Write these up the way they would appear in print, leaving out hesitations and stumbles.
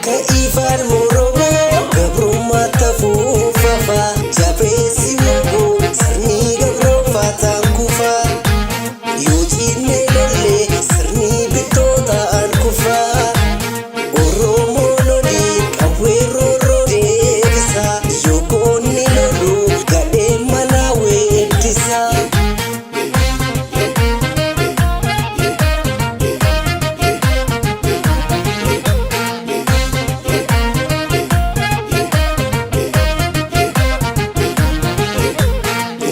Ka'ifaan Oromoo gabrummaa tafuufafa jabeessi wogoo sirni gabroofataan kufa yoo cinne lollee sirni bittootaan kufa Oromoo lolii qawwee roorroo deebisa yoo goonni lolu gadhee manaa weeddisa.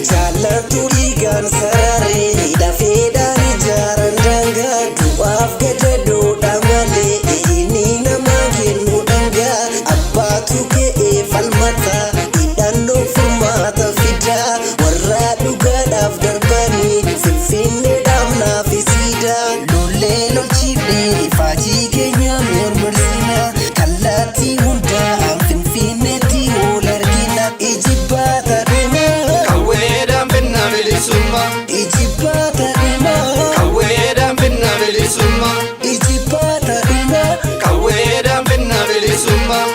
Jaallattu dhiigaan sararee lafeedhaan ijaaran daangaa du'aaf gadadoodha malee inni nama kennu dhangaa abbaatu ka'ee falmata hidhannoo furmaata fida warra dhugaadhaaf darbanii finfinnee dhaabnaaf isiida lollee lolchiifnee ifaajii keenya mormorsina kallattii hundaan finfinneetti ol argina ijibbaata dhumaa. Qawweedhaan finna bilisummaa. Ijibbaata dhumaa. Qawweedhaan finna bilisummaa. Ijibbaata dhumaa. Qawweedhaan finna bilisummaa.